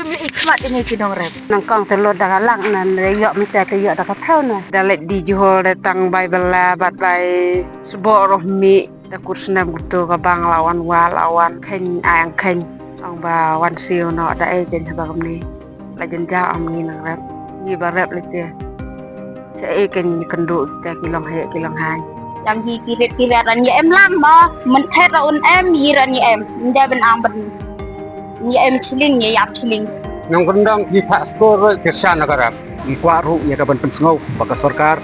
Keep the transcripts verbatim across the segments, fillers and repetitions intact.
Ïa i khmat ïa ngi ki nongrep. Nang kong te lut da ka lang nan re ïoh mynta te ïoh da ka thew na. Da leit die jhur de tang bai bela bad bai sboh roh mih. Da kut snem kumto ka bang la wan wah la wan kheiñ ai ang kheiñ. Ong ba wan siew noh da ei jaiñ haba kumne. La jynjar ong ngi nang rep. Ngi ba rep lei te. Sa ei keiñ ngi kynduh kita ki long heh ki long haiñ. Lam hi ki rit ki rit ran ïa em lang mo. Myn thet ra un em ïa ran ïa em. Nda ben ang ben. Ïa em chling ïa ïap chling. Nang kyndong ki phah skul ruh ki shan na ka rep. Ngi kwah ruh ïa ka ban pynsngew ba ka sorkar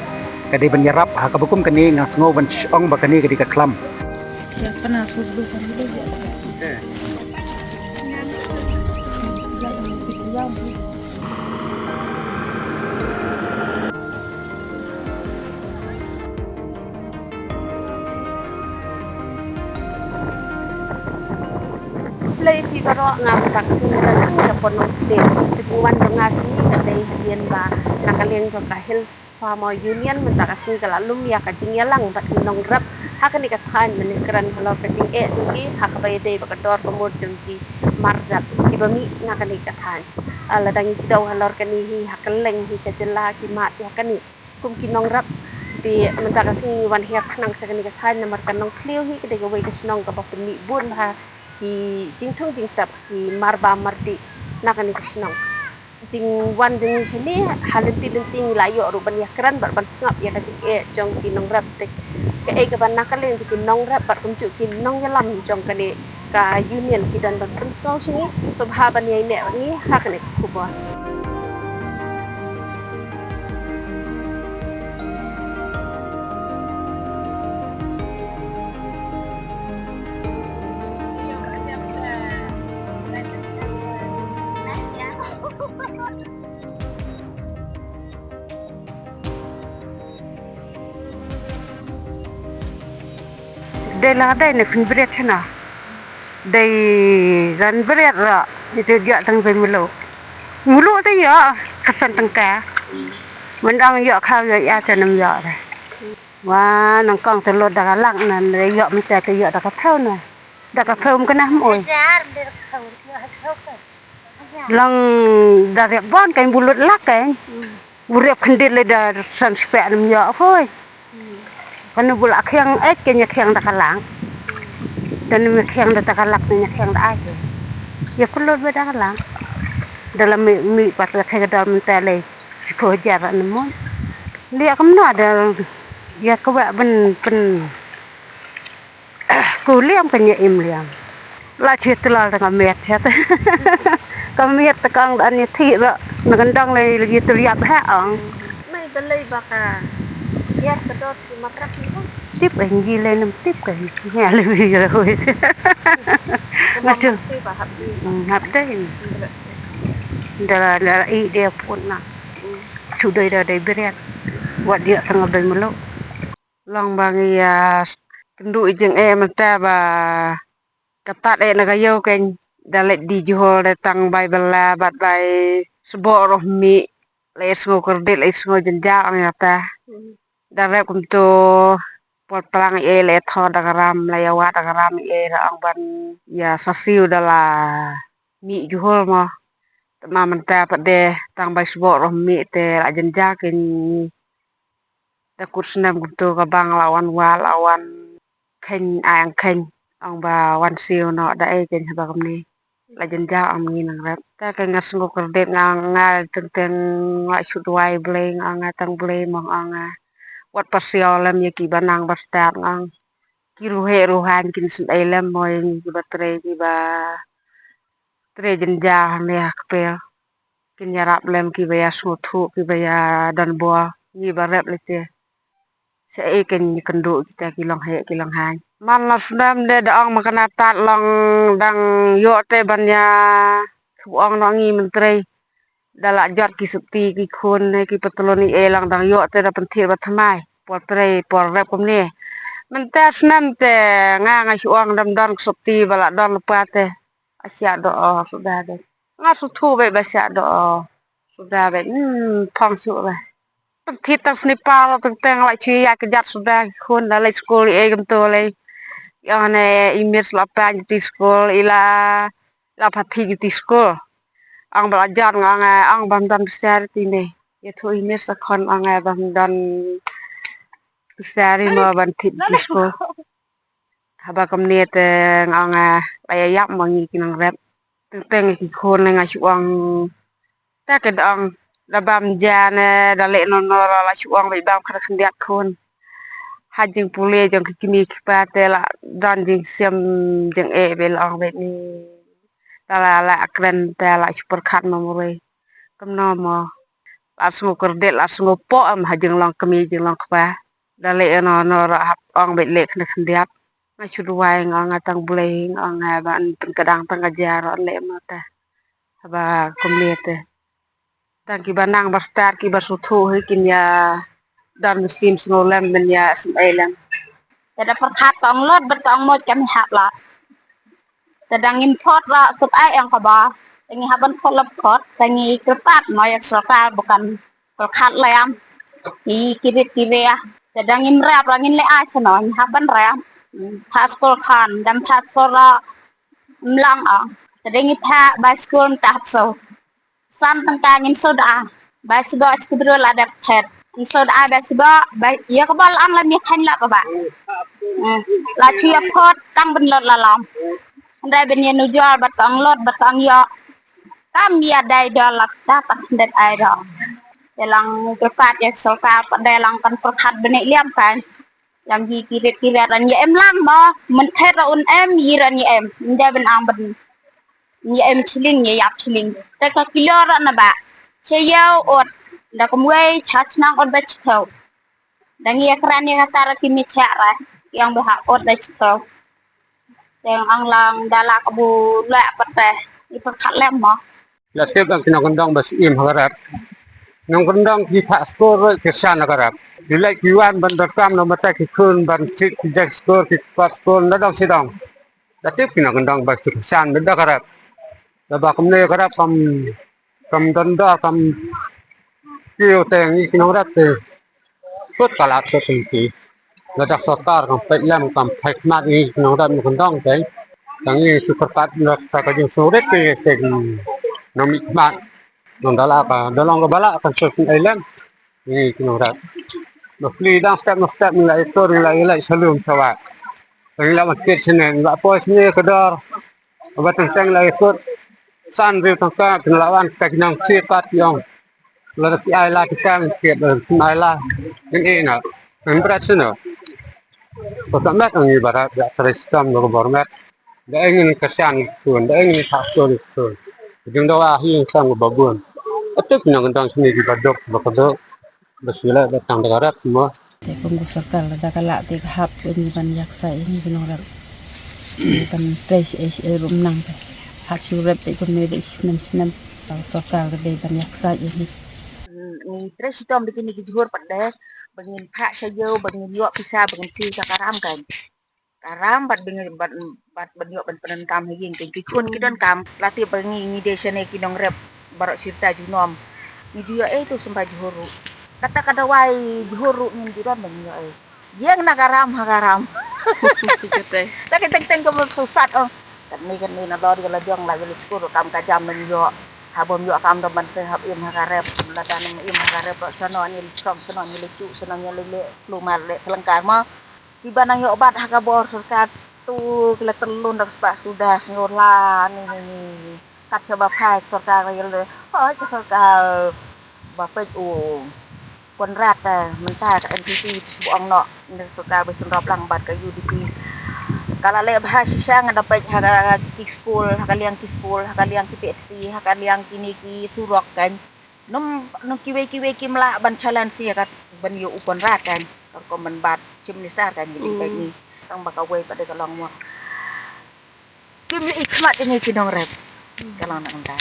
ka dei ban ïarap ha kaba kum kane nga sngew ban ong ba kane ka dei ka khlam. Khublei phi baroh, nga mynta ka sngi nga la lum ïa Pynlong State. Ka jingwan jong nga shane ka dei hadien ba na ka liang jong ka Hill Farmer Union mynta ka sngi ka la lum ïa ka jingïalang bad ki nongrep ha kane ka thaiñ ban ïakren halor ka jingeh jong ki ha kaba ïadei bad ka dor ka mut jong ki marjan kiba mih na kane ka thaiñ. Ah, lada ngi kdew halor kane hi ha kylleng hi ka jylla ki mad ïa kane. Kum ki nongrep te mynta ka sngi ngi wan hiar khnang sha kane ka thaiñ namar ka Nongthliew hi ka dei kawei ka shnong kaba pynmih bun bha ki jingthung jingtep ki marbam mardih na kane ka shnong. Jingwan jong ngi shane ha lynti lynti ngi la ïoh ruh ban ïakren bad ban sngap ïa ka jingeh jong ki nongrep te kaei kaba na ka liang jong ki nongrep bad kumjuh ki nongïalam jong kane ka union ki don ban pynsngew sha ngi, to bha ban ïaineh bad ngi ha kane ka khubor. Dei la dei ne phin bret hena. Dei ran bret ra. Ite dia tang bai mulu. Mulu te ya kasan tang ka. Mendang ya kau ya ya tanam ya re. Wa nang kong te lo da ka lang nan re ya mita te ya da ka thau na. Da ka thau mkena mui. Lang da rep bon kan bulut lak kan. Burep khyndiat le da san spek nem ïoh hoi. Kan bu la khiang ek ke nya khiang da ka lang. Dan me khiang da ka lak nya khiang da ai. Ya kulot ba da ka lang. Dalam mi mi pat ka thega dal mynta le. Siko jar nem mon. Lia kam na da ya ka wa ben pen. Ku liam ka nya im liam. La chi tylal ta ka miat het. Ka miat ta kang da ni thi ba na kan dang le lagi tu liap ha ang. Mai balai ba ka. Yar ka dot ki matrak ni ko. Tip ka ngi le nam tip ka ngi le wi ra wi. Nga chu. Hap dai. Dara dara i dia pun na. Chu dai da dai beriat. Wat dia tang dai melo. Long ba ngi ïa kynduh i jingeh mynta ba ka tat eh na ka ïew kein da leit die jhur da tang bai bela bad bai sboh roh mih leit sngew kyrdiat leit sngew jynjar ong ïa ta. Da rep kumto por tlang i ei leit thor da ka ram la ïa wad da ka ram i ei ra ong ban ïa sa siew da la mih jhur mo. Te ma mynta pat de tang bai sboh roh mih te la jynjar kein. Da kut snem kumto ka bang la wan wah la wan kheiñ ai ang kheiñ ong ba wan siew noh da ei kheiñ haba kumne. La jynjar ong ngi nang rep. Te ka nga sngew kyrdiat nga ong nga teng teng la shu duwai Blei nga ong nga tang Blei mong ong nga. Wat pa siew lem ïa ki ba nang ba stad nga ong. Ki ruh heh ruh haiñ kin sngewdei lem mo ïa ngi ki ba trei ki ba trei jynjar hangne ha kpel. Kin ïarap lem ki ba ïa sngewthuh ki ba ïa don bor ngi ba rep lei te. Sa ei kein ngi kynduh kita ki long heh ki long haiñ. Man la snem de da ong ma kane tat long dang ïoh te ban ïa khub ong noh ngi myntrei. Da la jot ki sopti ki khun ne ki patlun i ei long dang ïoh te da pynthied ba thymmai. Por trei por rep kumne. Mynta snem te nga nga shu ong dam don ki sopti ba la don lypa te. A siah doh o suda de. Nga shu thu beit ba siah doh o suda beit. Hmm, phong shuh ba. Tang thit tang sniper tang tang la shu ïa ka jat suda ki khun da leit skul i ei kumto lei. Ïa ne i miet la pan ti skul i la la phathi ti skul. Ong ba la jan nga ong, eh, ong bam don pisa ri ti me. Ïathuh hi me sa khon ong, eh, bam don pisa ri mo ban thied ki skul. Haba kumne te nga ong, eh, la ïa ïap mo ngi ki nongrep. Teng teng ki khun nga shu ong. Ta ka dang da bam ja ne da leh no no la shu ong ba bam khyndiat khyndiat khun. Ha jingpule jong ki kmie ki kpa te la don jingsem jingeh ba la ong ba ni. Da la la kren te la shu pyrkhat mo murei. Kumno mo. La sngew kyrdet la sngew poh em ha jinglong kmie jinglong kpa. Da leh no no ra hap ong ba leh khyndiat khyndiat. Nga shu duwai nga ong nga tang Blei nga ong nga ba yn pynkdang tang ka ja ra leh mo ta. Haba kumne te. Tang kiba nang ba stad kiba sngewthuh hi kin ïa don mynsiem sngewlem ban ïa sngewlem. Te da pyrkhat ka ong lot bad ka ong mot kam hap la. Te da ngim thot la sut ai ong kaba. Te ngi hap ban thot la thot. Te ngi kyrpad mo ïa ka sorkar ba kan pyrkhat lem. Ngi kirit kiria. Te da ngim rep la ngin leh ai sno ngi hap ban rep. Pha skul khan dam pha skul la mlang ong. Te da ngi pha ba skul ta hap so. San tang ka ngin soda. Ba sibok sibru la dep thet. Ngin soda ba sibok ba ïa ka bal an la mi khan la ka ba. Eh, la chi ïa phot tang ben lot la lam. Ndai ben ïa nu jor bat ka ong lot bat ka ong ïa. Kam ïa dai dor la ta tak det ai dor. Ïa lang kyrpad ïa sorkar pat dai lang kan pyrkhat bene liam kan. Yang ji kiret kiret ran ïa em lang mo. Men thet ra un em yi ran ïa em. Ndai ben ang ben. Ïa em chling ïa ïap chling. Te ka kilo ra na ba. Che yau ot. Da kumwei cha chnang ot ba chkau. Da ngi ïa kran ïa ka tar ki mi cha ra. Yang ba ha ot da chkau. Teng ang lang da la ka bu la pat te. I pyrkhat lem mo. La tip ang ki nongkyndong ba siem ha ka rep. Nongkyndong ki phah skul ruh ki shan ha ka rep. Ki leit ki wan ban donkam na mata ki khun ban chit ki jek skul ki pat skul na dong sidong. La tip ki nongkyndong ba ki shan ban da ka rep. Da ba kumne ka rep kam kam don dor kam kiew te ngi ki nongrep te. Kut ka lad kut ki. Lada sorkar kam peit lem kam peit mat ngi ki nongrep nongkyndong te. Tang ngi shu pyrkhat na ta ka jingsngewrit te te nang mih mat. Nang da la ka da long ka ba la kan shu pynlem ngi ki nongrep. Ba pli dang step na step ngi la itur ngi la ïaleh sha lum sha wah. Tang ngi la ban kit shane ngi la poi shane ka dor. Ba teng teng la itur san riu tang ka kin la wan ka ki nang kit pat ki ong. La da ki ai la ki tang ki la ki ai la. Ngin ïa na. Ngin brat sino. Ko ta met ngi barat ya trai stam lo bor met. Da ngin ka shan ki tun, da ngin ka tun ki tun. Jing da wa hi sang ba bun. Atuk nang dang sini ki ba dok ba ka dok. Ba sila ba tang da ka rat mo. Te kum ka sorkar la da ka lah te ka hap ko ni ban yak sa ini ki nongrep. Ni ban trei si ai si ai rum nang te. Hap shu rep te kum ni ba snem snem. Sorkar ka dei ban yak sa ini. Ni trei si tom de kini ki jhur pat de ba ngin phah sha ïew ba ngin ïoh pisa ba ngin si sa ka ram kan. Ka ram bad ba ngin bad bad ban ïoh ban pyndonkam ha ïing kan ki khun ki donkam la tip ba ngi ngi dei shane ki nongrep baroh shirta junom. Ngi ju ïoh ei tu symbai jhur ruh. Kata ka dawai jhur ruh ngin ju don ba ngi ïoh ei. Ïeng na ka ram ha ka ram. Ta ki teng teng ka ba susat ong. Katni katni na dor ïa la jong la ïa la skur kam ka jam ban ïoh. Haba ym ïoh kam da ban se hap im ha ka rep. Lada nym im ha ka rep ruh sano ngi la chong sano ngi la chu sano ngi la leh klumar leh phlengkar ma. Kiba nang ïoh bat ha ka bor sorkar tu ki la tyrlun da ka spah suda sngewla ni ni ni. Kat shaba phai sorkar ka ïa le. Hoi ka sorkar ba peit u Conrad, eh, mynta ka N P P ba ong noh. Ni sorkar ba synrop lang bad ka U D P. Ka la leh bha shisha nga da peit ha ka ki skul, ha ka liang ki skul, ha ka liang ki P H C, ha ka liang kine ki surok kan. Num num kiwei kiwei kim lah ban challenge ïa ka ban ïa u Conrad kan. Ka rukom ban bat Chief Minister kan ïa ki peit ni. Tang ba kawei pat de ka long mo. Kim ïa i khmat ïa ngi ki nongrep. Ka long na kanta.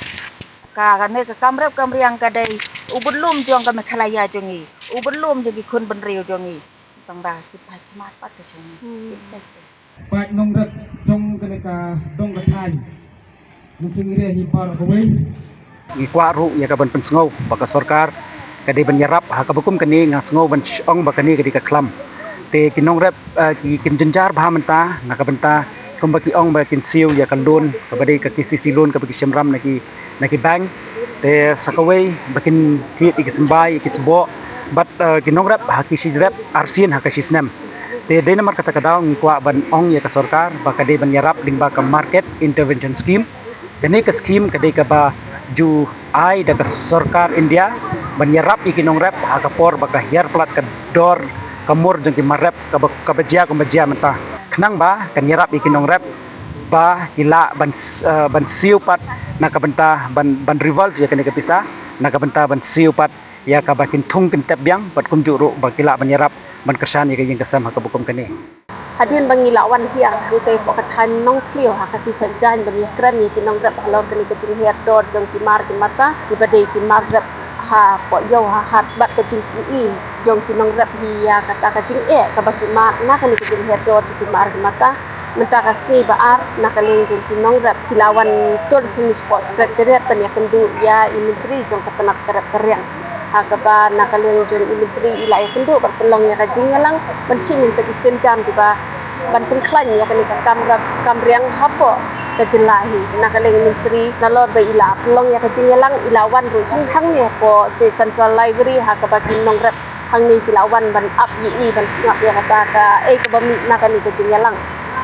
Ka kane ka kam rep kam riang ka dei u bynlum jong ka Meghalaya jong ngi. U bynlum jong ki khun bynriew jong ngi. Tang ba ki phai khmat pat ka jong ngi. Ki phai. Paid nongrep jong kane ka dong ka thaiñ. Nongpynriah hi baroh kawei. Ngi kwah ruh ïa ka ban pynsngew ba ka sorkar ka dei ban ïarap ha kaba kum kane nga sngew ban ong ba kane ka dei ka khlam. Te ki nongrep, eh, ki kin jynjar bha mynta na ka bynta kumba ki ong ba kin siew ïa ka loan kaba dei ka K C C loan kaba ki shim ram na ki na ki bank. Te sa kawei ba kin thied ïa ki symbai, ïa ki sboh bad, eh, ki nongrep ha ki shi rep arsien ha ka shi snem. Te dei namar kata ka daw ngi kwah ban ong ïa ka sorkar ba ka dei ban ïarap lyngba ka Market Intervention Scheme. Kane ka skim ka dei kaba ju ai da ka sorkar India ban ïarap ïa ki nongrep ha ka por ba ka hiar palat ka dor ka mur jong ki mar rep kaba, kaba jia kumba jia mynta. Khnang ba kan ïarap ïa ki nongrep ba ki lah ban s-, eh, ban siew pat na ka bynta ban, ban revolve ïa kane ka pisa na ka bynta ban siew pat ïa kaba kin thung kin tep biang bad kumjuh ruh ba ki lah ban ïarap ban kyrshan ïa ka ïing ka sem ha kaba kum kane. Hadien ba ngi la wan hiar ruh te hapoh ka thaiñ Nongthliew ha ka shisha jaiñ ban ïakren ïa ki nongrep halor kane ka jinghiar dor jong ki mar ki mata kiba dei ki mar rep hapoh ïew ha hat bad ka jingpyni jong ki nongrep hi ïa kata ka jingeh kaba ki mad na kane ka jinghiar dor jong ki mar ki mata. Mynta ka sngi ba ar na ka liang jong ki nongrep ki la wan tur sha ngi spot secretariat ban ïakynduh ïa i myntri jong ka tnat ka rep ka riang. Ha kaba na ka liang jong i myntri i la ïakynduh bad pynlong ïa ka jingïalang ban shim ïa ki sienjam kiba ban pynkhlaiñ ïa kane ka kam rep kam riang hapoh ka jylla hi. Na ka liang i myntri nalor ba i la pynlong ïa ka jingïalang i la wan ruh sha hangne hapoh State Central Library ha kaba ki nongrep hangne ki la wan ban ap ïa i ban sngap ïa kata kaei kaba mih na kane ka jingïalang.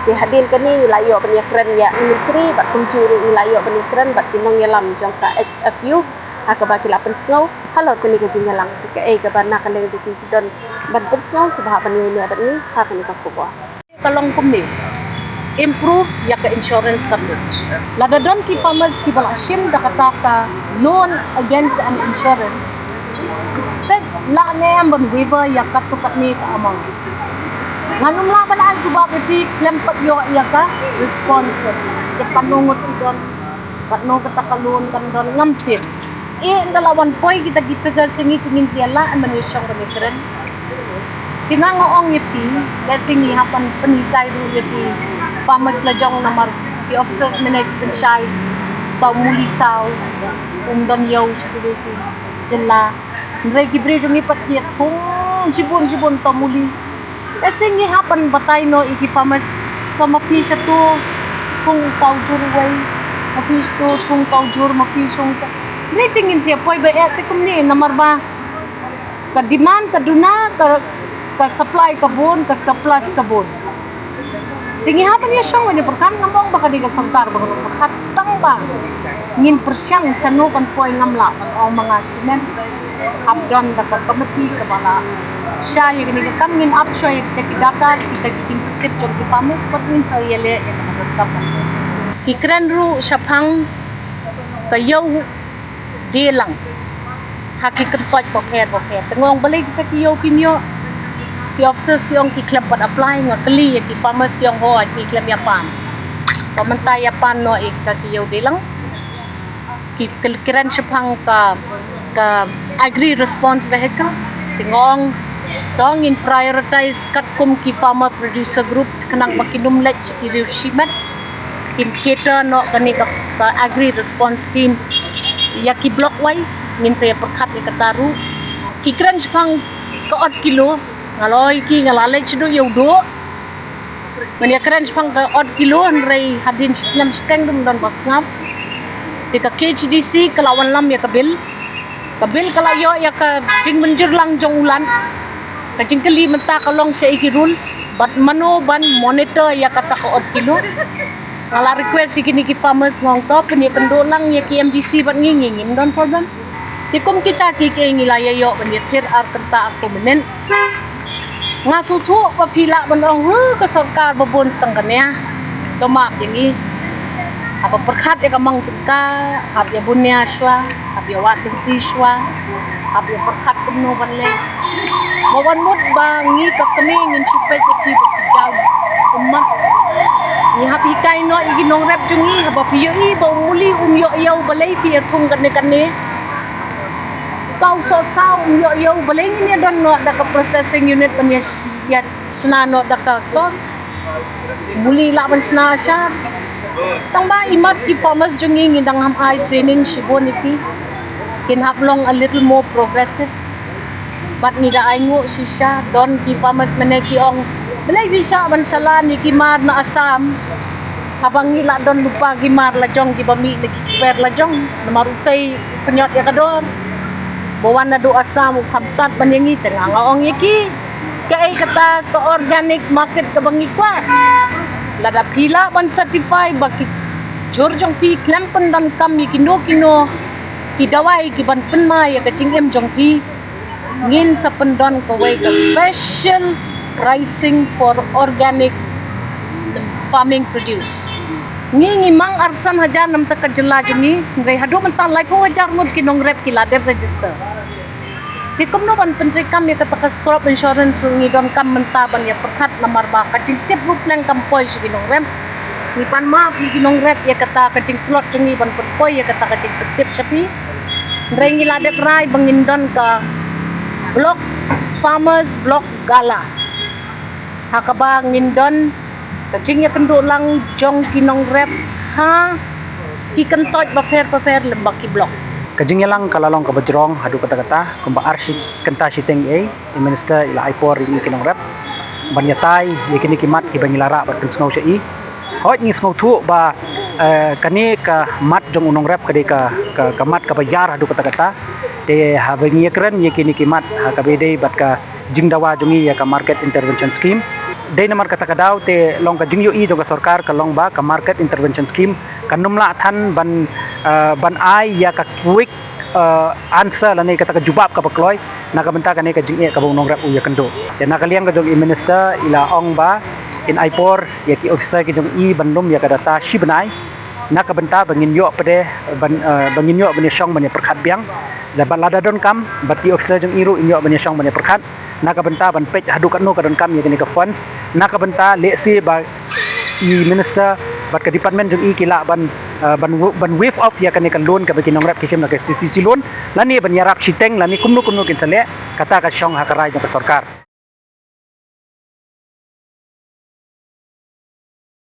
Te hadien kane ngi la ïoh ban ïakren ïa i myntri bad kumjuh ruh ngi la ïoh ban ïakren bad ki nongïalam jong ka H F U ha kaba ki la pynsngew halor kane ka jingïalang. Te kaei kaba na ka liang jong ki ki don ban pynsngew sngewbha ban ïohi bad ngi ha kane ka khubor. Ka long kumne. Improve ïa ka insurance coverage. Lada don ki farmers kiba la shim da kata ka loan against an insurance, te lah ne em ban waiver ïa katto katne ka amount. Ngan ym lah ban ai jubab ïa phi khlem pat ïoh ïa ka response. Ïa katno ngut ki don, katno kata ka loan kan don, ngam tip. Eh, ynda la wan poi kita ki figures jong ngi te ngin sa ïa lah ban ïashong ban ïakren. Te nga nga ong ïa phi, lehse ngi hap ban pynhikai ruh ïa ki farmers la jong namar ki officers mynne ki pynshai ba u muli saw um don ïew sha kiwei ki jylla. Hynrei ki briew jong ngi pat ki ïathung shibun shibun uta u muli. Lehse ngi hap ban batai noh ïa ki farmers, to ma phi sha to thung uta u jhur uwei, ma phi sha to thung uta u jhur, ma phi sha to. Hynrei te ngin sa ïa poi ba eh te kumne namar ba ka demand ka duna, ka, ka supply ka bun, ka surplus ka bun. Te ngi hap ban ïashong ban ïapyrkhat, ngam ong ba ka dei ka sorkar ba kan pyrkhat, tang ba ngin pyrshang shano kan poi, ngam lah ban ong ma nga shuh. Hap don da ka komiti kaba la shah ïa kane ka kam, ngin ap shuwa ïa kita ki data, kita ki jingpyntip jong ki farmers bad ngin sa ïaleh ïa kane ka kam. Ki kren ruh shaphang ka ïew die lang ha ki kyntoit bapher bapher. Te nga ong balei kita ki ïew kim ïoh. Ki officers ki ong ki khlem pat apply, nga kylli ïa ki farmers ki ong hooid ki khlem ïa pan. Ba mynta ïa pan noh ïa kita ki ïew die lang. Ki kyl-, kren shaphang ka, ka agri response vehicle. Te nga ong to ngin prioritize katkum ki farmer producer groups khnang ba kin ym leit sha ki riew shimet. Kin cater noh kane ka, ka agri response team ïa ki block wise, ngin sa ïa pyrkhat ïa kata ruh. Ki kren shaphang ka odd kilo, nga la ong ïa ki nga la leit shaduh ïa u duh. Ngan ïa kren shaphang ka odd kilo, hynrei hadien shi snem shiteng ym don ba sngap. Te ka K H A D C ka la wanlam ïa ka bill. Ka bill ka la ïoh ïa ka jingmynjur lang jong u Lat. Ka jingkylli mynta ka long shaei ki rules bad mano ban monitor ïa kata ka odd kilo. Nga la request ïa kine ki farmers, nga ong to pynïakynduh lang ïa ki M D C bad ngi, ngi ngim don problem. Te kum kita kiei kiei ngi la ïa ïoh ban ïathir ar kynta arphew minit. Nga sngewthuh ba phi lah ban ong, huh, ka sorkar ba bun tang kane. To map ïa ngi. Haba pyrkhat ïa ka mang tyngka, hap ïa bun nia shuwa, hap ïa wad lynti shuwa, hap ïa pyrkhat kumno ban leh. Ba wan mut ba ngi ka kmie ngin shu peit ïa ki ba ki jaw ummat. Ngi hap hikai noh ïa ki nongrep jong ngi, haba phi ïohi ba u muli um ïoh ïew, balei phi ïathung kane kane. Ka u sohsaw um ïoh ïew, balei ngin ïa don noh da ka processing unit ban ïa, ïa shna noh da ka soh. Muli lah ban shna ashar. Tang ba imat ki farmers jong ngi ngi dang hap ai training shibun ïa ki. Kin hap long a little more progressive. Bad ngi da ainguh shisha, don ki farmers mynne ki ong, balei phi shah ban shalan ïa ki mar na Assam. Haba ngi la don lypa ki mar lajong kiba mih na ki kper lajong, namar utei u pynïoh ïa ka dor. Ba wan naduh Assam u kham tad ban ïa ngi, te nga nga ong ïa ki. Kaei kata ka organic market kaba ngi kwah? Lada phi lah ban certify ba ki jhur jong phi khlem pyndonkam ïa kino kino ki dawai kiban pynmai ïa ka jingim jong phi, ngin sa pyndon kawei ka special pricing for organic farming produce. Ngi ngi mang arphew san hajar namar ka jylla jong ngi, hynrei haduh mynta laiphew hajar ngut ki nongrep ki la dep register. Te kumno ban pyntreikam ïa kata ka crop insurance ruh ngi donkam mynta ban ïa pyrkhat, namar ba ka jingtip ruh pleng kam poi sha ki nongrep. Ngi pan map ïa ki nongrep ïa kata ka jingtlot jong ngi ban pynpoi ïa kata ka jingtip sha phi. Hynrei ngi la dep rai ba ngin don ka block, farmers block gala, ha kaba ngin don ka jingïakynduh lang jong ki nongrep ha ki kyntoit bapher bapher lem bad ki block. Ka jingïalang ka la long kaba jrong haduh katta katta, kumba ar shi kynta shiteng ei i Minister i la ai por ïa ngi ki nongrep ban ïatai ïa kine ki mat kiba ngi la rah bad pynsngew sha i. Hooid, ngi sngewthuh ba, eh, kane ka mat jong u nongrep ka dei ka, ka, ka mat kaba ïar haduh katta katta. Te haba ngi ïakren ïa kine ki mat ha kaba ïadei bad ka jingdawa jong ngi ïa ka Market Intervention Scheme, dei namar kata ka daw te long ka jingïohi jong ka sorkar ka long ba ka Market Intervention Scheme kan ym lah than ban, eh, ban ai ïa ka quick, eh, answer lane kata ka jubab kaba kloi na ka bynta kane ka jingeh kaba u nongrep u ïakynduh. Te na ka liang ka jong i Minister i la ong ba in ai por ïa ki officer ki jong i ban lum ïa ka data shi bnai, na ka bynta ba ngin ïoh pat de ban, eh, ba ngin ïoh ban ïashong ban ïapyrkhat biang. Lada, lada donkam bad ki officer jong i ruh in ïoh ban ïashong ban ïapyrkhat na ka bynta ban peit haduh katno ka donkam ïa kane ka funds, na ka bynta lehse ba i Minister bad ka department jong i ki lah ban, eh, ban wa-, ban waive off ïa kane ka loan kaba ki nongrep ki shim na ka C C C loan, lane ban ïarap shiteng lane kumno kumno kin sa leh, kata ka shong ha ka rai jong ka sorkar.